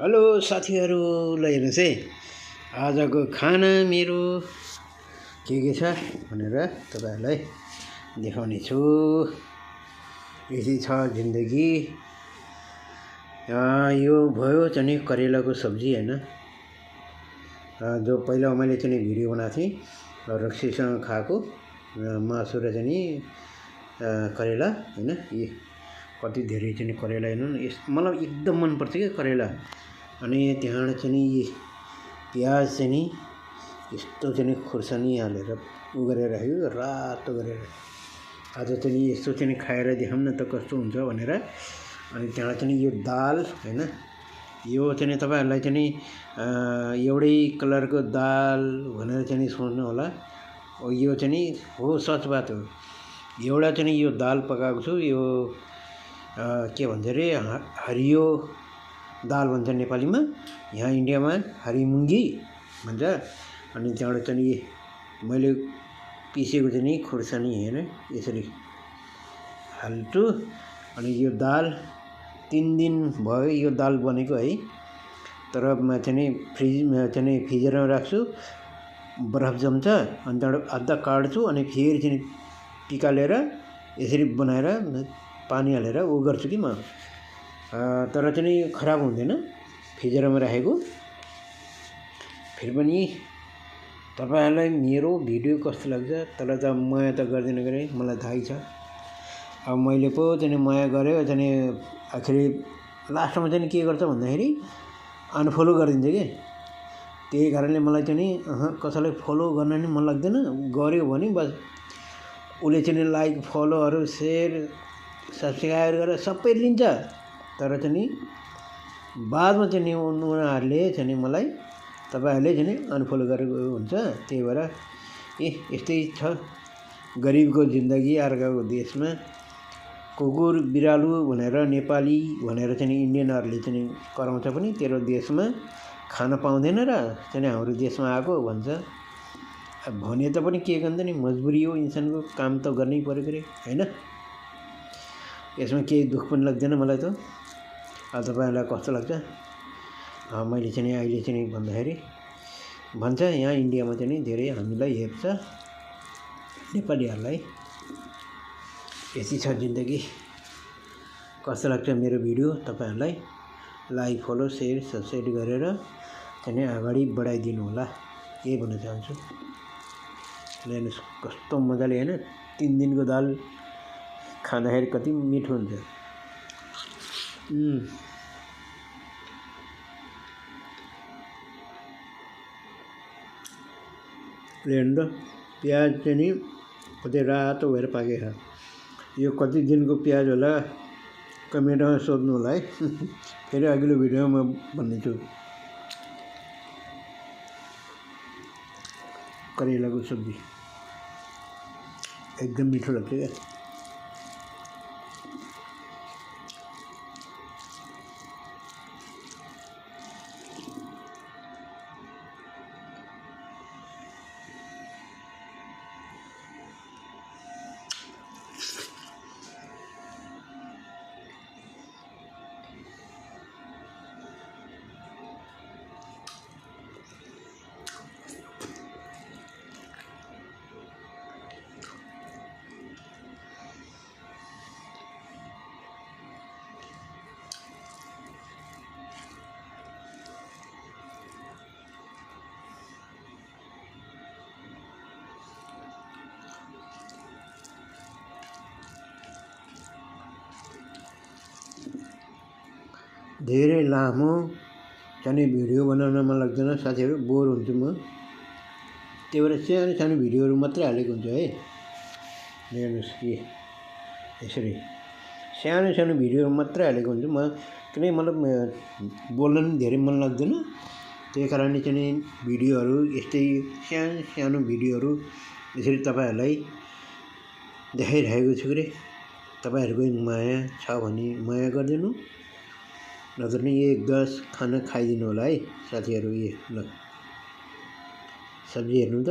Hello साथीहरूलाई हेर्नुहोस् है, आजको खाना मेरो के छ भनेर तपाईहरुलाई देखाउने छु। यही छ जिन्दगी। यो भयो चाहिँ करेलाको सब्जी हैन, जो पहिला मैले चाहिँ भिडियो बनाएको थिएँ रक्सीसँग खाएको मासु र चाहिँ करेला हैन। यी कति धेरै चाहिँ करेला हैन, मलाई एकदम मन पर्छ के करेला। अनि त्यहाँबाट चाहिँ प्याज चाहिँ यस्तो चाहिँ खुर्सानी हालेर उ गरेर राख्यो, रातो गरेर। आज चाहिँ यस्तो चाहिँ खाएर देखाउँ न त कस्तो हुन्छ भनेर। अनि त्यहाँबाट चाहिँ यो दाल हैन, यो चाहिँ तपाईहरुलाई चाहिँ एउटै कलरको दाल भनेर चाहिँ सोच्नु होला, यो चाहिँ हो सच बात हो। एउटा चाहिँ यो दाल पकाएको छु, यो के भन्छ रे, हरियो दाल भन्छ नेपालीमा, यहाँ इन्डियामा हरिमुंगी भन्छ। अनि त्यहाँबाट चाहिँ मैले पिसेको चाहिँ खुर्सानी हैन यसरी हाल्छु। अनि यो दाल 3 दिन भयो यो दाल बनेको है, तर म चाहिँ फ्रिजमा चाहिँ फ्रिजरमा राख्छु, बरफ जम्छ। अनि त्यहाँबाट आधा काट्छु अनि फेरि चाहिँ पिकालेर यसरी बनाएर पानी हालेर उ गर्छु कि म। तर चाहिँ खराब हुँदैन फ्रिजरमा राखेको। फेरि पनि तपाईहरुलाई मेरो भिडियो कस्तो लाग्छ, तर त माया त गर्दैन गरे मलाई थाहै छ। अब मैले पो चाहिँ माया गर्यो चाहिँ आखिरी लास्टमा चाहिँ के गर्छ भन्दाखेरि अनफलो गरिदिन्छ के। त्यही कारणले मलाई चाहिँ कसैलाई फलो गर्न नि मन लाग्दैन। गर्यो भने बस उले चाहिँ लाइक फलोहरु शेयर सब्स्क्राइब गरेर सबै लिन्छ, तर चाहिँ बादमा चाहिँ उनीहरूले चाहिँ मलाई तपाईहरुले चाहिँ अनफलो गरेको हुन्छ। त्यही भएर यस्तै छ गरिबको जिन्दगी अर्काको देशमा। कुकुर बिरालु भनेर नेपाली भनेर चाहिँ इन्डियनहरुले चाहिँ कराउँछ पनि, तेरो देशमा खान पाउँदैन र चाहिँ हाम्रो देशमा आएको भन्छ। अब भने त पनि के गर्नु नि, मजबुरी हो इन्सानको, काम त गर्नै पर्यो गरे हैन। यसमा केही दुःख पनि लाग्दैन मलाई त। अब तपाईहरुलाई कस्तो लाग्छ? मैले चाहिँ अहिले चाहिँ भन्दाखेरि भन्छ यहाँ इन्डियामा चाहिँ धेरै हामीलाई हेप्छ नेपालीहरुलाई। यति छ जिन्दगी। कस्तो लाग्छ मेरो भिडियो तपाईहरुलाई लाइक फलो शेयर सब्स्क्राइब गरेर चाहिँ अगाडि बढाइदिनु होला, यही भन्न चाहन्छु। हेर्नुस् कस्तो मजाले हैन, 3 दिनको दाल खाँदाखेरि कति मिठो हुन्छ। हेर्नु त प्याज चाहिँ कति रातो भएर पाकेको छ। यो कति दिनको प्याज होला कमेन्टमा सोध्नु होला है। फेरि अघिल्लो भिडियोमा भन्नेछु। करेलाको सब्जी एकदम मिठो लाग्छ क्या। धेरै लामो चाहिँ भिडियो बनाउन मन लाग्दैन साथीहरु, बोर हुन्छु म। त्यही भएर सानो सानो भिडियोहरु मात्रै हालेको हुन्छ है। हेर्नुस् कि यसरी सानो सानो भिडियोहरु मात्रै हालेको हुन्छ म, किनकि मतलब बोल्न नि धेरै मन लाग्दैन। त्यही कारणले चाहिँ भिडियोहरु यस्तै सानो सानो भिडियोहरु यसरी तपाईहरुलाई देखाइरहेको छु रे। तपाईहरुको माया छ भने माया गरिदिनु, नत्र नि 1-10 खाना खाइदिनु होला है साथीहरु। ल सब्जी हेर्नु त।